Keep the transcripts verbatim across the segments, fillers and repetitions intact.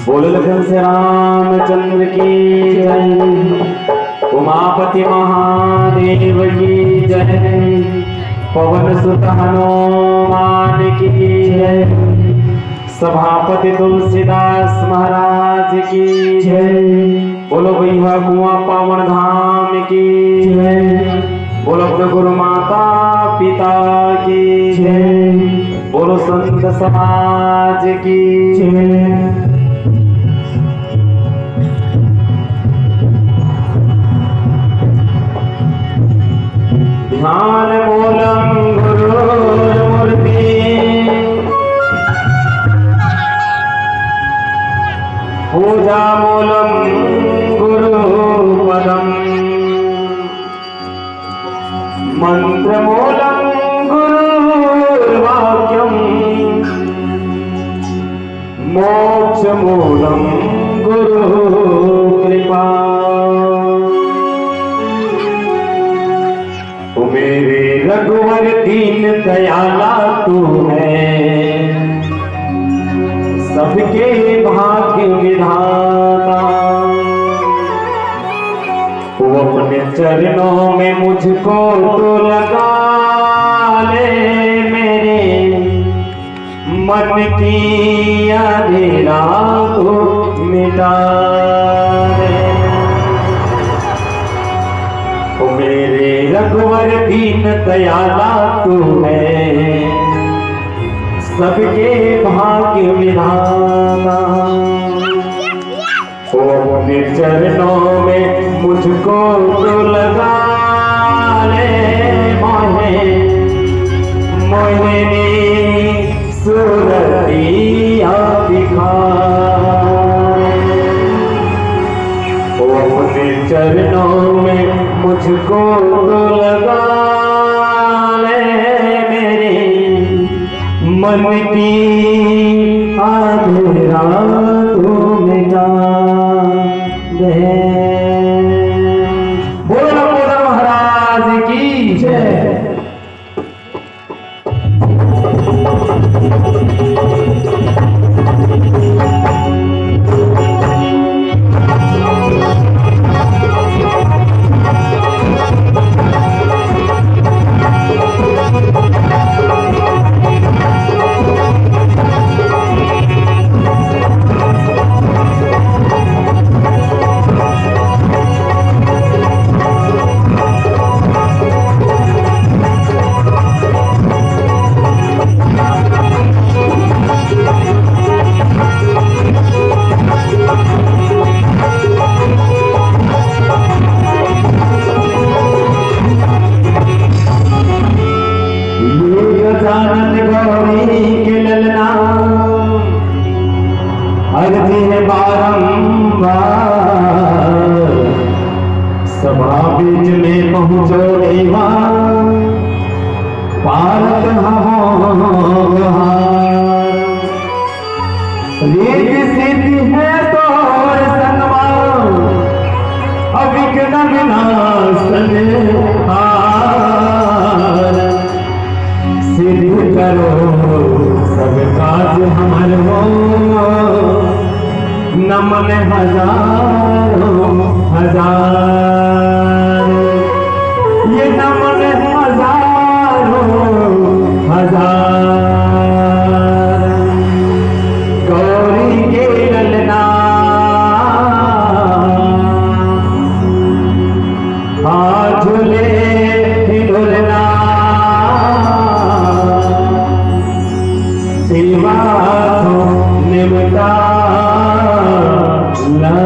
बोलो लखन से रामचंद्र की जय, उमापति महादेव की जय, पवन सुत हनुमान की जय, सभापति तुलसीदास महाराज की जय। बोलो भैया कुआं पावन धाम की जय। बोलो अपने गुरु माता पिता की जय। बोलो संत समाज की जय। ध्यान मूलं गुरोर्मूर्ति, पूजा मूलं गुरुपदम्, मंत्र मूलं गुरुर्वाक्यम्, मोक्ष मूलं गुरु कृपा। ओ मेरे रघुवर दीन दयाला तू है, सबके भाग्य विधाता। वो अपने चरणों में मुझको तो लगा ले, मेरे मन की अंधेरा को ओ मेरे रघुवर दीन दयाला तू है सबके भाग्य विधाता। ओ अपने चरणों में मुझको तो लगा ले मोहे, मोहिनी सूरतिया दिखा। ओ अपने चरणों में मुझको तो लगा ले, मेरे मन की आधी रात मिटा दे। बोलो लंबोदर महाराज की जय। ये गजानन गौरी के ललना, अर्जी है बारंबार, सभा बीच में पहुँचो देवा, पारत हवों हार। रीति सिद्धि है तोर संगमा, अविघ्न विनाशन हार। सिद्ध करो सब काज हमर हो, नमन हजारों हजार। ये नमन हजारों हजार। गौरी के ललना आ झूले ढोलना, सेवा तो निमटा ला।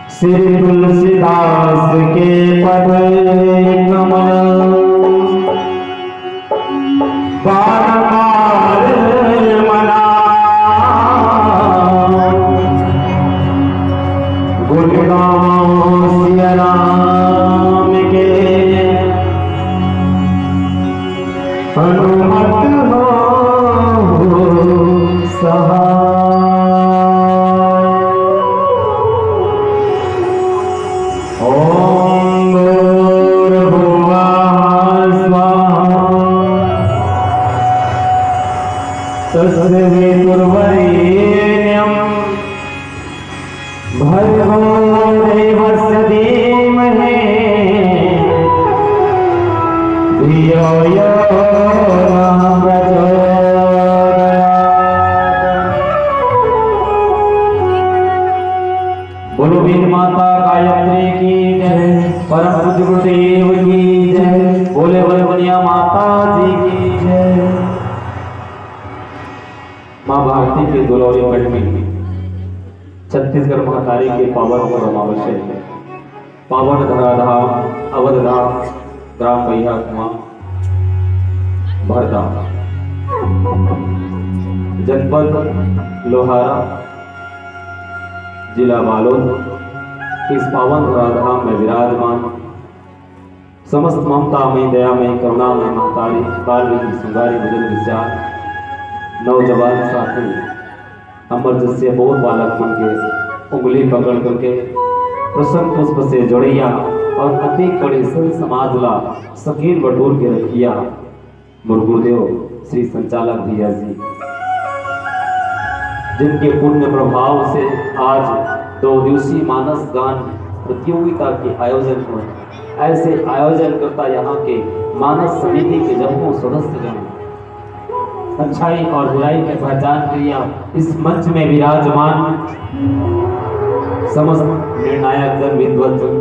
श्री तुलसीदास के पद कमल बारंबार मनाओ। गुण गावो सिया राम के, हनुमत हो सहाय। ओम भूर्भुवः स्वः तत्सवितुर्वरेण्यं भर्गो देवस्य धीमहि धियो यो नः प्रचोदयात्। बोलो वेद माता गायत्री की जय, परम पूज्य गुरुदेव की जय, बोले बोले बनिया माता जी की जय। माँ भारती के दुलौरी कंठ में छत्तीसगढ़ महतारी के पावन और अमावस्या, पावन धराधाम अवध धाम, ग्राम बैहा कुआं, भरदा, जनपद लोहारा, जिला बालोद, इस पावन धराधाम में विराजमान समस्त ममतामय, दयामय, करुणामय महतारी, काल रूपी सिंगारी भुजंग विशाल, नौजवान साथी, हमर जैसे बहुत बालक मन के उंगली पकड़ करके प्रसन्न पुष्प से जोड़ैया और अति बड़े संत समाज ला सकील बटोर के रखिया मोर गुरुदेव श्री संचालक भैया जी, जिनके पुण्य प्रभाव से आज दो दिवसीय मानस गान प्रतियोगिता के आयोजन हुए। ऐसे आयोजन करता यहाँ के मानस समिति के जम्मो सदस्यगण अच्छाई और बुराई की पहचान करिया। इस मंच में विराजमान समस्त निर्णायक जन, विद्वत जन,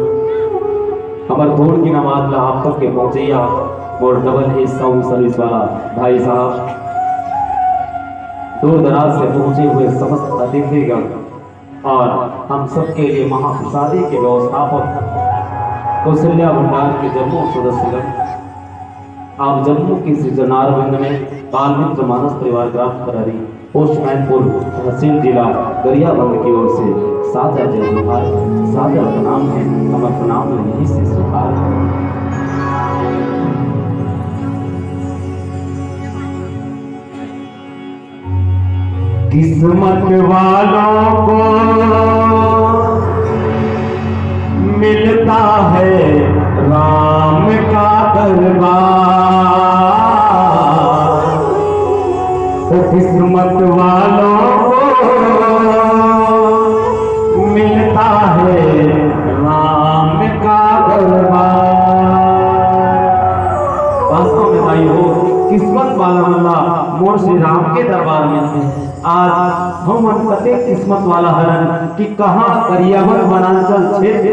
हमर धूल की नमाज ला आप तक के पहुंचैया, मोर डबल ए साउंड सर्विस वाला भाई साहब, दूर दराज से पहुंचे हुए समस्त अतिथिगण और हम सबके लिए महाप्रसादी के व्यवस्थापक कौशल्या भंडार के जम्मो सदस्यगण, आप जम्मो के श्री चरणारविंद में बाल मित्र मानस परिवार ग्राम करारी, पोस्ट मैनपुर, तहसील जिला गरियाबंद की ओर से सादर जय जोहार, सादर प्रणाम है, हमर प्रणाम में यही से सुधार है। किस्मत वालों को मिलता है राम का दरबार, तो किस्मत वालों को मिलता है राम का दरबार। वास्तव में भाई हो, किस्मत वाला बंदा मोर श्री राम के दरबार में है। आज हमन कतेक किस्मत वाला हरन कि कहाँ गरियाबंद वनांचल क्षेत्र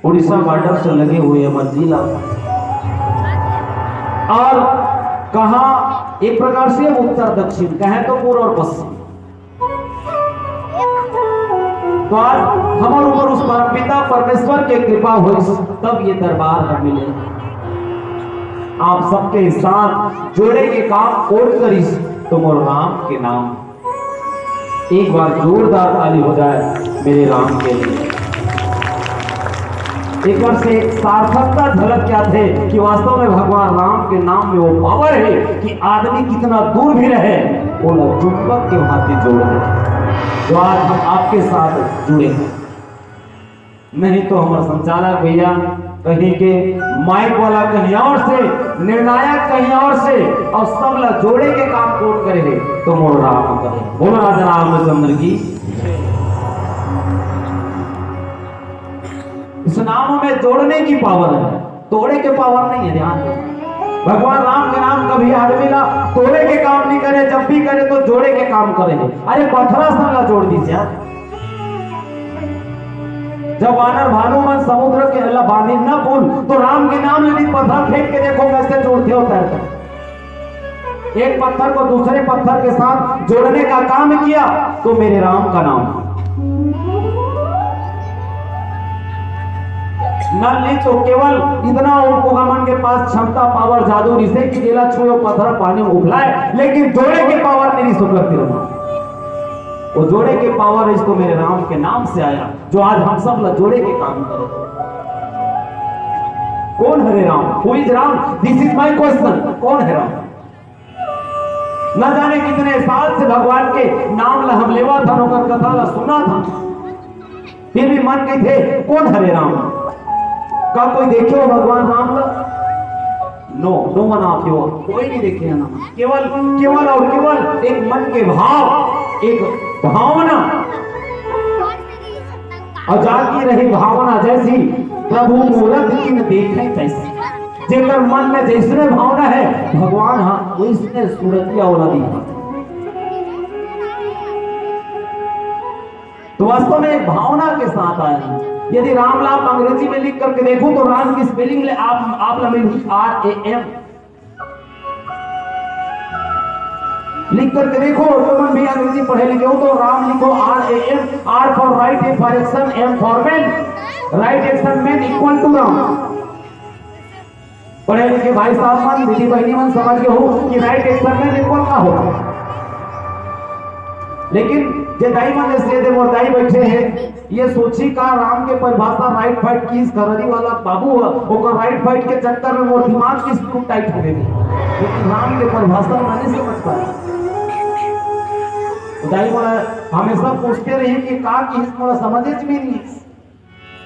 उड़ीसा बॉर्डर से लगे हुए हमर जिला, और कहाँ एक प्रकार से उत्तर दक्षिण, कहें तो पूर्व और पश्चिम। तो आज हमर ऊपर उस परमपिता परमेश्वर के कृपा होइस, तब ये दरबार ह मिले। आप सबके साथ जोड़े के काम कोन करिस, तो मोर राम के नाम। एक बार जोरदार ताली हो जाए मेरे राम के लिए। एक बार से एक सार्थकता झलक क्या थे कि वास्तव में भगवान राम के नाम में वो पावर है कि आदमी कितना दूर भी रहे, वो ना चुंबक के भांति जोड़ दे। तो आज हम आपके साथ जुड़े हैं, नहीं तो हमर संचालक भैया कहीं के, माइक वाला कहीं और से, निर्णायक कहीं और से, और सब ला जोड़े के काम कोन करे हे, तो मोर राम करे। बोलो राजा रामचंद्र की। इस नाम में जोड़ने की पावर है, तोड़े के पावर नहीं है। ध्यान दो, भगवान राम के नाम कभी आदमी ला तोड़े के काम नहीं करे, जब भी करे तो जोड़े के काम करे है। अरे पथरा संग ला जोड़ दीजिए आप। जब वानर भालू मन समुद्र के ला बांधिन न पुल, तो राम के नाम ले पथरा फेंक के देखो कैसे जोड़ते हो तैरते। एक पत्थर को दूसरे पत्थर के साथ जोड़ने का काम किया तो मेरे राम का नाम। नल नहीं तो केवल इतना उनको मन के पास क्षमता, पावर, जादू रिसे कि जेला छुए पत्थर पानी में उबलाए, लेकिन जोड़े के पावर नहीं रिसो करते हो। वो जोड़े के पावर इसको मेरे राम के नाम से आया, जो आज हम सब ला जोड़े के काम करे। कौन हरे Ram? Who is Ram? This is my question। कौन है राम? न जाने कितने साल से भगवान के नाम ला हम लेवा था, ओकर कथा ला सुना था, फिर भी मन कहिथे, "कौन हरे राम?" का कोई देखे हो भगवान राम ला? No, no one of you। कोई नहीं देखे है ना। केवल, केवल और केवल एक मन के भाव, एक भावना, और जागी रही भावना जैसी, प्रभु मूरत किन देखे तैसी। जेकर मन में जैसने भावना है, भगवान हा वैसने सूरतिया वाला दिखा। तो वास्तव में एक भावना के साथ आया है। यदि राम ला आप अंग्रेजी में लिख करके देखो तो राम की स्पेलिंग ले आप, आप ला मिलही R A M। लिख करके देखो, जो मन भी अंग्रेजी पढ़े लिखे हो तो राम लिखो, R A M। R for right, A for action, M for man। Right action man equal to Ram. पढ़े लिखे भाई साहब मन, दीदी बहनी मन समझ गए हो कि राइट एक्शन में बिल्कुल का होता है। लेकिन जे दाई मन जैसे दे मोर दाई बैठे हैं, ये सोची का राम के परिभाषा राइट फाइट किस करनी वाला बाबू है, ओकर राइट फाइट के चक्कर में मोर दिमाग की स्क्रू टाइट हो गई। लेकिन राम के परिभाषा मैं नहीं समझ पाया। तो दाई मोला हमेशा पूछते रही कि का किस, मोला समझे में नहीं।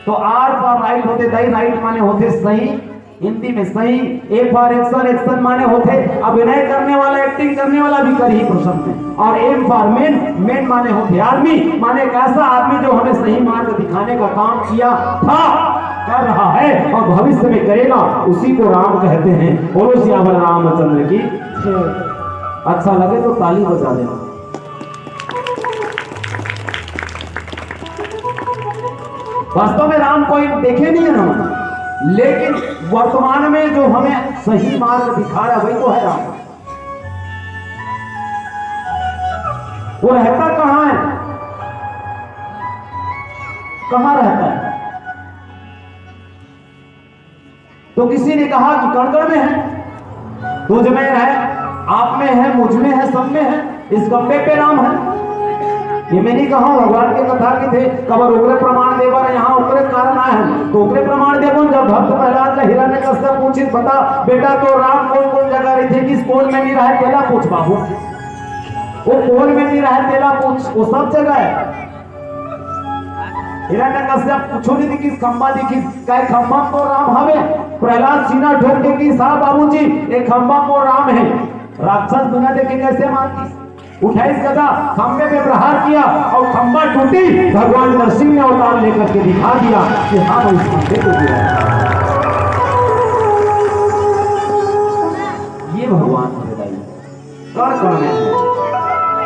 तो R for right होते दाई, राइट माने होते सही, हिंदी में सही। A for action, एक्शन माने होते अभिनय करने वाला, एक्टिंग करने वाला भी कर ही प्रसन्न है। और M for man, man माने होते आदमी, माने एक ऐसा आदमी जो हमें सही मार्ग दिखाने का काम किया था, कर रहा है और भविष्य में करेगा, उसी को राम कहते हैं। बोलो सियावर रामचंद्र की। अच्छा लगे तो ताली बजा देना। वास्तव में राम कोई देखे नहीं है ना, लेकिन वर्तमान में जो हमें सही मार्ग दिखा रहा है, वही तो है राम। वो रहता कहाँ है, कहाँ रहता है? तो किसी ने कहा कि कण कण में है, तुझ में है, आप में है, मुझ में है, सब में है। इस गप्पे पे राम है। ये मैं नहीं कहा, भगवान के कथा के थे, कबर ओकरे प्रमाण देबर यहाँ ओकरे कारण आए हैं, तो ओकरे प्रमाण देबो। जब भक्त प्रहलाद ने हिरण्य कश्यप पूछिस, बता बेटा, तो राम कौन कौन जगह रही थे, किस कोन में नहीं रहा, तेला पूछ बाबू। वो कोन में नहीं रहा, तेला पूछ, वो सब जगह है। हिरण्यकश्यप कुछो नहीं दिखिस, खंबा दिखिस, कहे, "खंबा तो राम हवे।" प्रहलाद सीना ठोक के किहिस, "हाँ बाबूजी, ये खंबा तो राम है।" राक्षस बिना देखे कैसे मान दिस? उठाइस गदा, खंबे पे प्रहार किया और खंबा टूटी। भगवान नरसिंह ने अवतार लेकर के दिखा दिया कि हाँ, मैं इस खंबे को गिरा। ये भगवान है भाई। कण कण में है।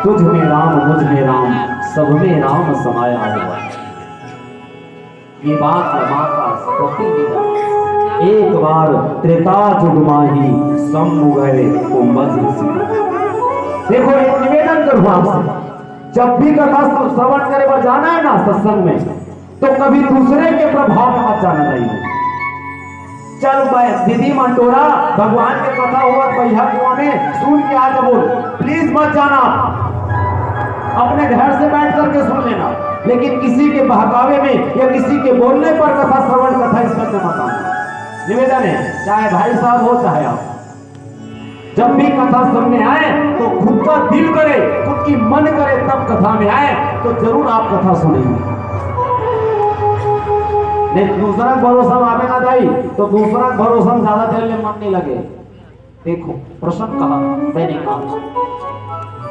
तुझ में राम, मुझ में राम, सब में राम समाया हुआ है। ये बात माता सती ने कही। एक बार त्रेता जुग माही, सम मुगय कुंभज ऋषि। देखो, एक निवेदन करूँ आपसे, जब भी कथा श्रवण करे बर जाना है ना सत्संग में, तो कभी दूसरे के प्रभाव में मत जाना चाहिए। चल भाई, दीदी मन टोरा, भगवान के कथा होवत बइहा कुआं में, सुन के आ जाबो। प्लीज मत जाना, अपने घर से बैठ करके सुन लेना, लेकिन किसी के बहकावे में या किसी के बोलने पर कथा श्रवण, कथा इस करके मत आना। निवेदन है, चाहे भाई साहब हो चाहे आप, जब भी कथा सुनने आए तो खुद का दिल करे, खुद की मन करे, तब कथा में आए तो जरूर आप कथा सुनेंगे। नहीं, दूसरा भरोसा में आवे ना जाई, तो दूसरा भरोसा में ज्यादा देर ले मन नहीं लगे। देखो, प्रसंग कहा, मैंने कहा,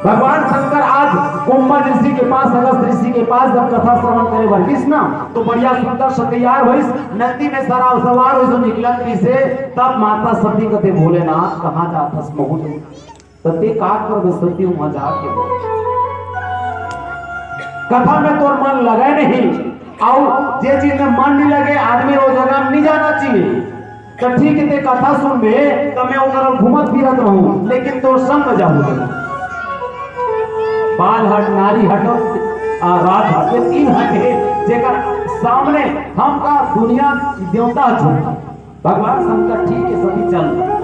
भगवान शंकर आज कुंभज ऋषि के पास, अगस्त ऋषि के पास जब कथा श्रवण करे बर गिस ना, तो बढ़िया सुंदर से तैयार होइस, नंदी में सरा-, सवार होइस, निकलत रहिसे। तब माता सती कथे, "भोलेनाथ, कहाँ जात हस, महूँ जात।" तो ते का करबे सती, वहां जाके कथा में तोर मन लगे नहीं, और जे चीज में मन नहीं लगे, आदमी वो जगह में नहीं जाना चाहिए। तो ठीक है, ते कथा सुनबे, तो मैं ओकर घूमत फिरत रहूं, लेकिन तोर संग में जाहूं। बाल हट, नारी हट, आ, रात हट, ये तीन हट है, जेकर सामने हम का दुनिया देवता झूठ। भगवान शंकर ठीक है, सती चल।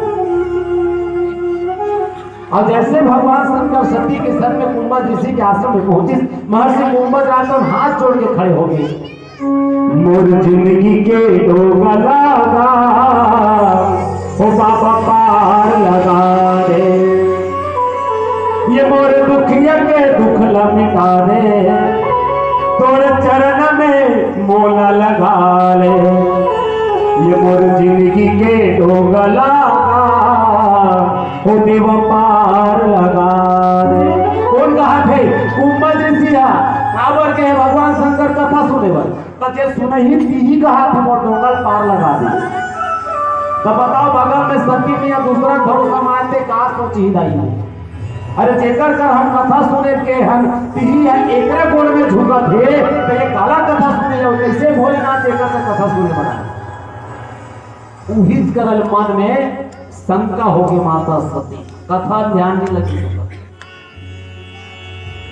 और जैसे भगवान शंकर सती के सर में कुंभज ऋषि के आश्रम में पहुंचिस, महर्षि कुंभज राज तो हाथ जोड़ के खड़े हो गए। मोर जिंदगी के डोगा लागा, ओ बाबा पार लगा दे। ये मोर दुखिया के दुख ला मिटा दे, तोर चरण में मोला लगा ले। ये मोर जिंदगी के डोगा लागा, ओ देवा पार लगा दे। कोन कहा थे? कुंभज ऋषि हा। काबर के भगवान शंकर कथा सुने बर। त जे सुनही तिही कहा थे मोर डोंगा ल पार लगा दे। त बताओ, बगल में सती मैया दूसरा भरोसा मानते का सोचही दाई? अरे जेकर कर हम कथा सुने के हन, तिही ह एकरे गोड़ में झुकत हे, त ये काला कथा सुने जाओ? कैसे भोलेनाथ जेकर कर कथा सुने बना? उहिच करल मन में शंका होगे माता सती, कथा ध्यान नहीं लगी।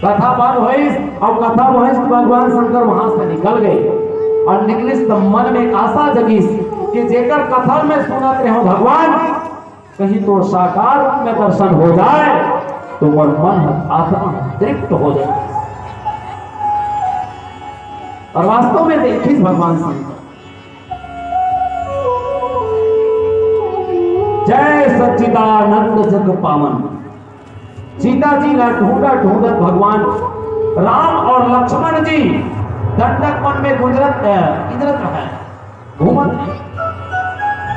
कथा बंद होइस और कथा होइस तो भगवान शंकर वहां से निकल गए और निकलिस तो मन में एक आशा जगिस कि जेकर कथा में सुनत रहे हो भगवान, कहीं तो साकार रूप में दर्शन हो जाए तो मोर मन आत्मा तृप्त हो जाए। और वास्तव में देखिस भगवान शंकर। जय सच्चिदानंद जग पावन। सीता जी ला ढूंढत ढूंढत भगवान राम और लक्ष्मण जी दंडक वन में गुजरत, अ, गुजरत है, घूमत है।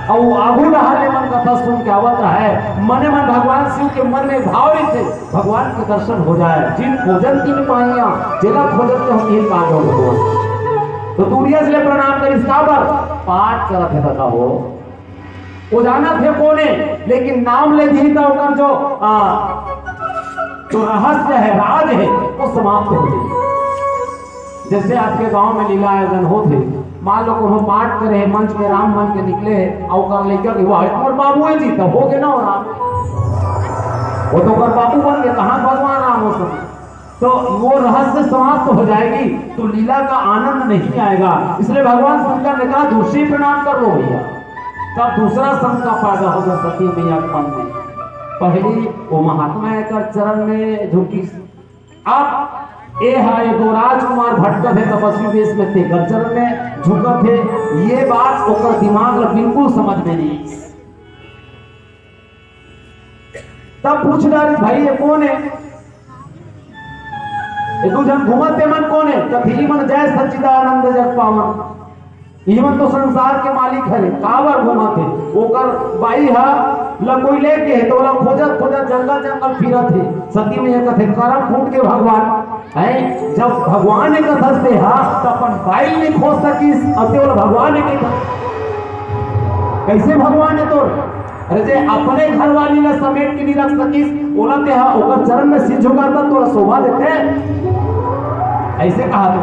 और आगू डहार ले मन कथा सुन के आवत रहे, मने मन भगवान शिव के मन में भाव रहिसे भगवान के दर्शन हो जाए। जिन खोजन तिन पाइया, जेला खोजत के हम ये काम हो भगवान। तो दूरिया से प्रणाम करिस, काबर पाठ करत है, बताओ। वो जानत हे कोने, लेकिन नाम ले दी तो ओकर जो, आ, तो रहस्य है, राज है, वो समाप्त हो जाए। जैसे आपके गांव में लीला आयोजन होत हे, मान लो कोनो पाठ करे हे, मंच में राम बन के निकले हे, और ओकर लइका के, "वाह, हमर बाबू है जी," तो हो गए ना वो राम। वो तो ओकर बाबू बन के कहाँ भगवान राम हो सकते? तो वो रहस्य समाप्त हो जाएगी, तो लीला का आनंद नहीं आएगा। इसलिए भगवान शंकर ने कहा, "दूसरी प्रणाम कर लो भैया।" तब दूसरा शंका पैदा हो गया सती मैया के मन में। पहली वो महात्मा एकर चरण में झुकी, अब ए हा ये दो राजकुमार भटकत हे तपस्वी वेश में, तेकर चरण में झुकत हे। ये बात ओकर दिमाग ला बिल्कुल समझ में नहीं। तब पूछ डारिस, "भाई, ये कोन हे? ये दू झन घूमत हे, मन कोन हे?" कथे, "ई मन जय सच्चिदानंद जग पावन, ई मन तो संसार के मालिक हरे, काबर घूमत हे?" ओकर बाई हा ल कोई लेके हे, तो ओला खोजत खोजत जंगल जंगल फिरत हे। सती मैया कथे, "करम फूट के भगवान।" हैं? जब भगवान एक कथस ते हा, त अपन बाई नहीं खोज सकिस, अब ते ओला भगवान एक कथस। कैसे भगवान है तोर? अरे, जे अपने घरवाली ला समेट के नहीं रख सकिस, ओला ते हा ओकर चरण में सिर झुकाता, तोला शोभा देते? ऐसे कहा तू।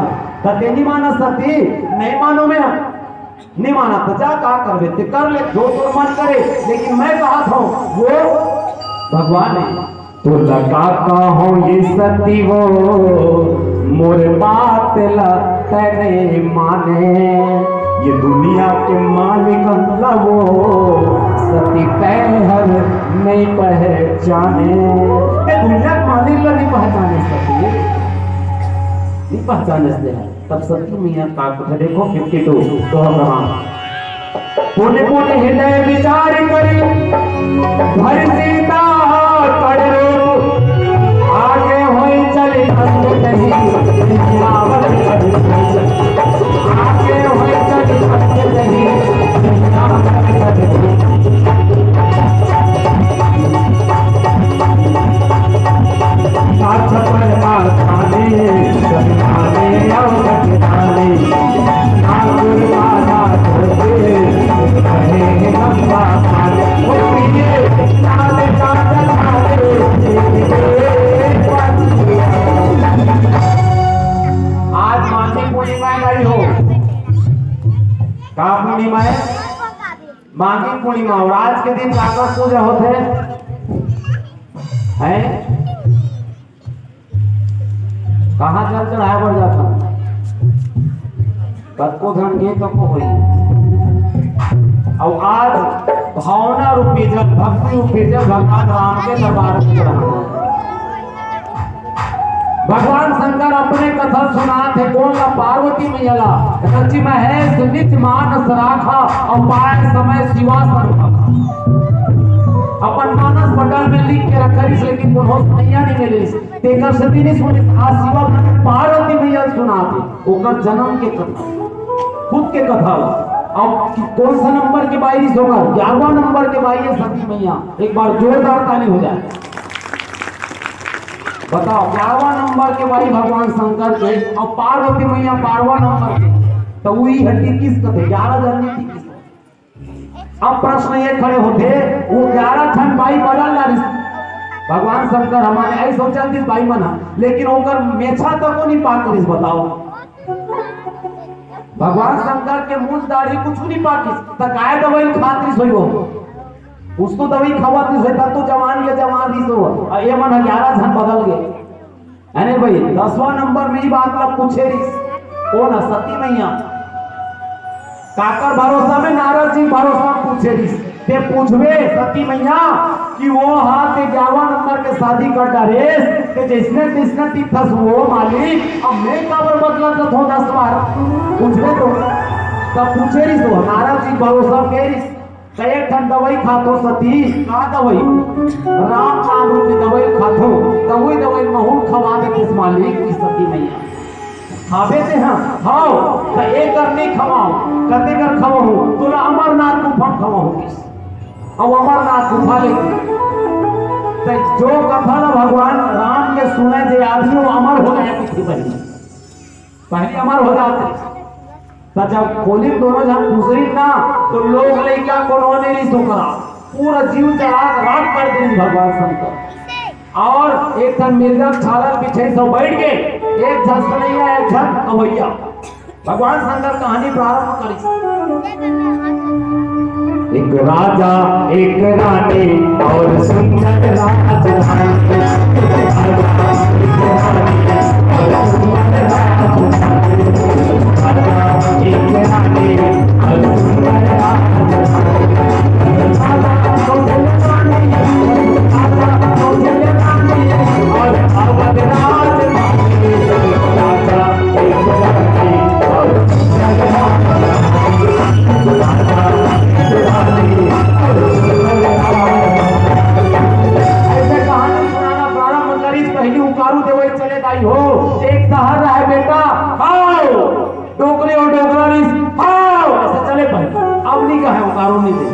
त ते नहीं माना सती, नहीं मानो मैं। नहीं माना तो जा, का करबे ते कर ले, जो तोर मन करे, लेकिन मैं कहा था वो भगवान है। तोला का कहूँ ये सती वो, मोर बात ला तैं नहीं माने। ये दुनिया के मालिक ला वो सती तैं हर नहीं पहचाने। ये दुनिया के मालिक ला नहीं पहचाने सती, नहीं पहचाने से। तब सती मैया का कथे, देखो फिफ्टी टू, दोहा क्रमांक। पुनि पुनि हृदय विचार करी, भरि सीता कर रूप। आगे होई चली अंत नहीं, सियावर चढ़ी। आगे होई चली अंत नहीं, सियावर चढ़ी। साथ परमात्मा ने सन्माने और सन्माने। ठाकुर बाबा धोते रहे लंबा काल। ओ प्रिय लाल का जगावे। आज माघी पूर्णिमा है भाई हो। का पूर्णिमा है? माघी पूर्णिमा। और आज के दिन काकर पूजा होथे? हैं? कहाँ जल चढ़ाए बर जाता? कतको झन गे तको होई। अउ आज भावना रूपी जल, भक्ति रूपी जल भगवान राम के दरबार में चढ़ाना। भगवान शंकर अपने कथा सुनात हे, कोन ला? पार्वती मैया ला। रचि महेश निज मानस राखा, अउ पाए समय शिवा सर्व भाखा। अपन मानस पटल में लिख के रखे रिहिस, लेकिन कोनो सुनइया नइ मिले रिहिस। तेकर सेती नइ सुने, आज शिवा पार्वती मैया सुनात हे। ओकर जन्म के कथा, खुद के कथा ला। अब कि-, कौन सा नंबर के बाई रिहिस ओकर? ग्यारहवाँ नंबर के बाई हे सती मैया। एक बार जोरदार ताली हो जाए। बताओ, ग्यारहवाँ नंबर के बाई भगवान शंकर के, अउ पार्वती मैया बारहवाँ नंबर के, त उही हड्डी किस कथे? ग्यारह जन में थी किस? अब प्रश्न ये खड़े होथे, वो ग्यारह ठन बाई बदल डारिस भगवान शंकर, हमन ऐ सोचल दिस बाई मन ह, लेकिन ओकर मेछा तको नइ पाक रिहिस, बताओ। भगवान शंकर के मूछ दाढ़ी कुछु नइ पाकिस, त काय दवाई खात रिहिस होही वो? कुछ तो दवाई खवात रिहिस होही, तब तो जवान के जवान रिहिस वो। अउ ये मन ह ग्यारह झन बदल गे। अरे भाई, दसवाँ नंबर में ही बात ला पूछे रिहिस। कोन ह? सती मैया। काकर भरोसा में? नारद जी भरोसा में पूछे रिहिस। ते पूछबे सती मैया कि वो हा ते ग्यारहवाँ नंबर के शादी कर डारेस, ते जइसने तइसने तीर्थस वो मालिक, अब मैं काबर बदला जत हो दस बार? पूछबे तो। तब पूछे रिहिस वो, नारद जी भरोसा के रिहिस। त एक ठन दवाई खाथो सती, का दवाई? राम नाम रूपी दवाई खाथो, दवाई दवाई महूँ खवा देतिस मालिक कि सती मैया। खाबे ते ह? हव, त एक अरनी खवाव, कते कर खवाहूँ? तोला अमरनाथ गुफा खवाहूँ किस। अउ अमरनाथ गुफा ले, त जो कथा ला भगवान राम के सुने जे आदमी वो अमर हो जाए किथे पहली। पहली अमर हो जात रिहिस। त जब खोली दोनों झन घुसरी ना, तो लोग लइका कोनो नइ रिहिस ओकरा, पूरा जीव जला के राख कर दिस भगवान शंकर। अउ एक ठन मिर्गा छाला बिछाइस अउ बइठ गे, एक झन सुनइया, एक झन गवइया। भगवान शंकर कहानी प्रारंभ करिस। एक राजा, एक रानी अउ सुंदर राजधानी। ऐसे कहानी सुनाना प्रारंभ करिस, पहली उकारू देवई चले दाई हो। एक शहर रहे बेटा, आओ, डोकरी अउ डोकरा रिहिस, आओ, ऐसे चले पहली। अब नइ कहे, उकारू नइ दे।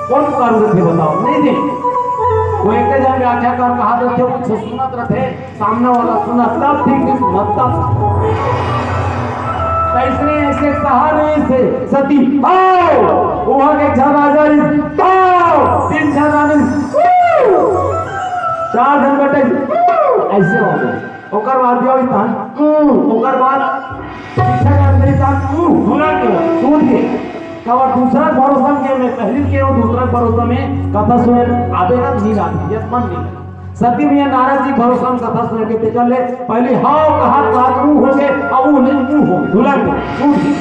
कोन उकारू देथे बताओ? नइ दे। वो एक झन व्याख्याकार कहा देथे, कुछ सुनत रथे, सामने वाला सुना तब ठीक नइ सुना तब। त अइसने एक शहर रहिस हे सती, आओ, उहाँ के एक झन राजा रिहिस, आओ, तीन झन रानी, चार झन बेटा, ऐसे हो गे। ओकर बाद भी अउ इतना, ओकर बाद शिक्षा के अंदर इतना, भुला के, सूझ गे। काबर दूसरा भरोसा में, मैं पहली के हूँ, दूसरा भरोसा में कथा सुने आबे ना, नींद आथे, ये मन नइ लगे। सती मैया नारद जी भरोसा में कथा सुने के तेकर ले पहली हव कहा, काकरू हो गे, अउ ऊ नइ ऊ हो गे, भुला गे, सूझ गे।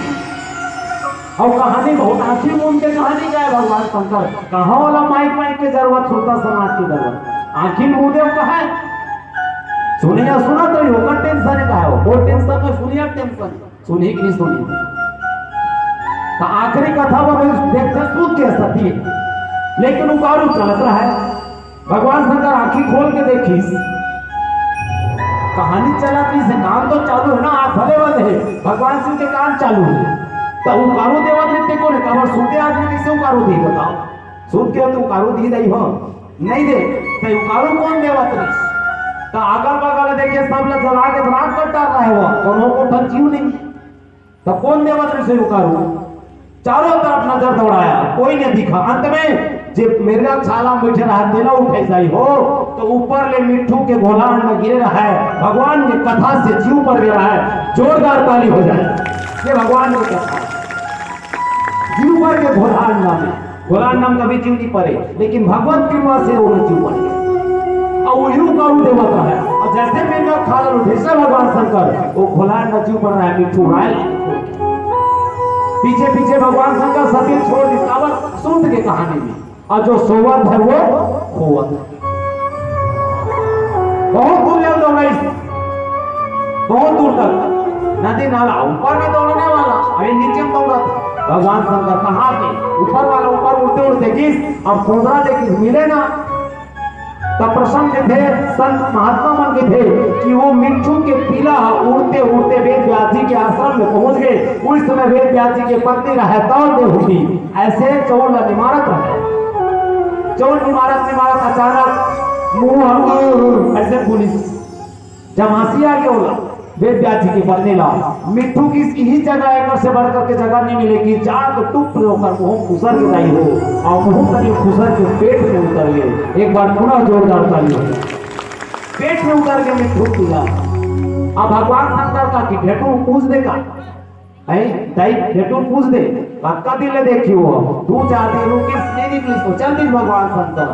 अउ कहानी बहुत आँखी मूंद के कहानी गाय भगवान शंकर, कहाँ वाला माइक माइक के जरूरत, श्रोता समाज के जरूरत, आँखी मूंदे अउ कहा सुनिया सुनत रही, ओकर टेंशन हे, का हे वो? वो टेंशन में सुनिया टेंशन, सुनही कि नइ सुनही? त आखिरी कथा में भी देखथे, सूझ गे सती, लेकिन उकारू चलत रहे। भगवान शंकर आँखी खोल के देखिस, कहानी चलत रहिस हे, कान तो चालू हे ना, आँख भले बंद हे, भगवान शिव के कान चालू हे। त उकारू देवत रहिथे कोन हे? काबर सूते आदमी कइसे उकारू दिही बताओ? सूत के तो उकारू दिही दाई हो, नइ दे। त उकारू कोन देवत रहिस? त अगल बगल देखे, सब ला जला के राख कर डार रहे हो, कोनो कोठा जीव नइ। त कोन देवत रहिस उकारू? चारों तरफ नजर दौड़ाया, कोई नइ दिखा। अंत में जे मिर्गा छाला में बइठे रहा, तेला उठाइस दाई हो, त ऊपर ले मिट्ठू के घोला अंडा गिरे रहा हे, भगवान के कथा से जीव पर गिरा हे, जोरदार ताली हो जाए। ये भगवान के कथा, जीव पर के घोला अंडा में। घोला अंडा में कभी जीव नइ परे, लेकिन भगवत कृपा से वो जीव परे। अउ उही उकारू देवत रहे। अउ जइसे मिर्गा छाला उठे से भगवान शंकर, वो घोला अंडा जीव पर रहा, मिट्ठू उड़ाए लगे। पीछे पीछे भगवान शंकर सती ल छोड़ दिस, काबर? सूत के कहानी में। अउ जो सोवत हे वो खोवत हे। बहुत दूर ले दौड़ाइस, बहुत दूर तक। नदी नाला ऊपर में दौड़ने वाला, अभी नीचे में दौड़त। भगवान शंकर कहाँ के? ऊपर वाला ऊपर उड़ते उड़ते गिस, अब खोदरा देखिस, मिले ना। तब प्रसंग कथे, संत महात्मा मन कथे कि वो मिट्ठू के पिला ह उड़ते उड़ते वेद व्यास जी के आश्रम में पहुंच गे। उस समय वेद व्यास जी के पत्नी रहता देहूती ऐसे चौल ला निमारत रहे। चौल निमारत निमारत अचानक मुंह ह ऐसे पुलिस जमासी आ गया होला। वेद व्यास जी के पत्नी ला मिट्ठू किस इही जगह एकर से बढ़ करके जगह नहीं मिलेगी, जा तो टुप ले ओकर मुंह खुसर के दाई हो, अउ मुंह तनी खुसर के पेट में उतर गए। एक बार पुनः जोरदार ताली हो। पेट में उतर के मिट्ठू पिला। अब भगवान शंकर का कि ढेटू पूछ देगा, हैं? दाई ढेटू पूछ दे, कतका दिन ले देखी हो, दू चार दिन रुकिस, नहीं निकलिस, तो चल दिस भगवान शंकर।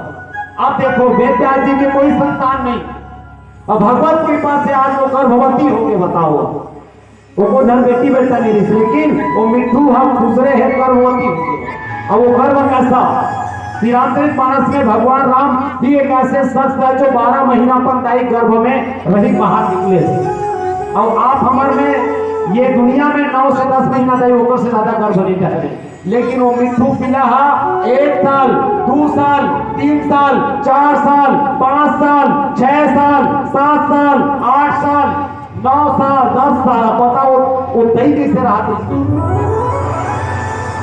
अब देखो, वेद व्यास जी के कोई संतान नहीं, अब भगवत कृपा से आज वो गर्भवती हो गए, बताओ। वो को धन बेटी बेटा नहीं रहिस, लेकिन वो मिट्ठू ह खुसरे हे गर्भवती हो गए। अब वो गर्भ कैसा? श्री रामचरित मानस में भगवान राम भी एक ऐसे शख्स है जो बारह महीना अपन दाई गर्भ में रही बाहर निकले। अब आप हमर में ये दुनिया में नौ से दस महीना दाई, ओकर से ज्यादा गर्भ नहीं ठहरे। लेकिन वो मिट्ठू पिला हा एक साल, दू साल, तीन साल, चार साल, पाँच साल, छह साल, सात साल, आठ साल, नौ साल, दस साल, बताओ वो तई कैसे रहा?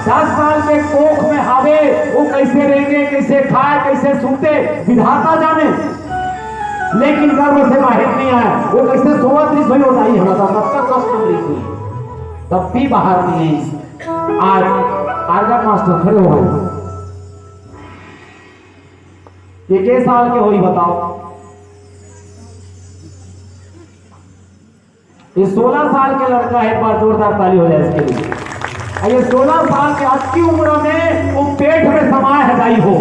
दस साल के कोख में हावे, वो कैसे रेंगे, कैसे खाए, कैसे सूते, विधाता जाने। लेकिन गर्भ से बाहर नहीं आया, वो कैसे सोवत रहिस होही, वो दाई ह बता, कतका कष्ट में रहिस होही, तब भी बाहर नहीं आई। आज टारगेट मास्टर खड़े हो गए। ये के साल के होही बताओ? ये सोलह साल के लड़का है, एक बार जोरदार ताली हो जाए इसके लिए। और ये सोलह साल के अतकी उम्र में वो पेट में समाए हे दाई हो,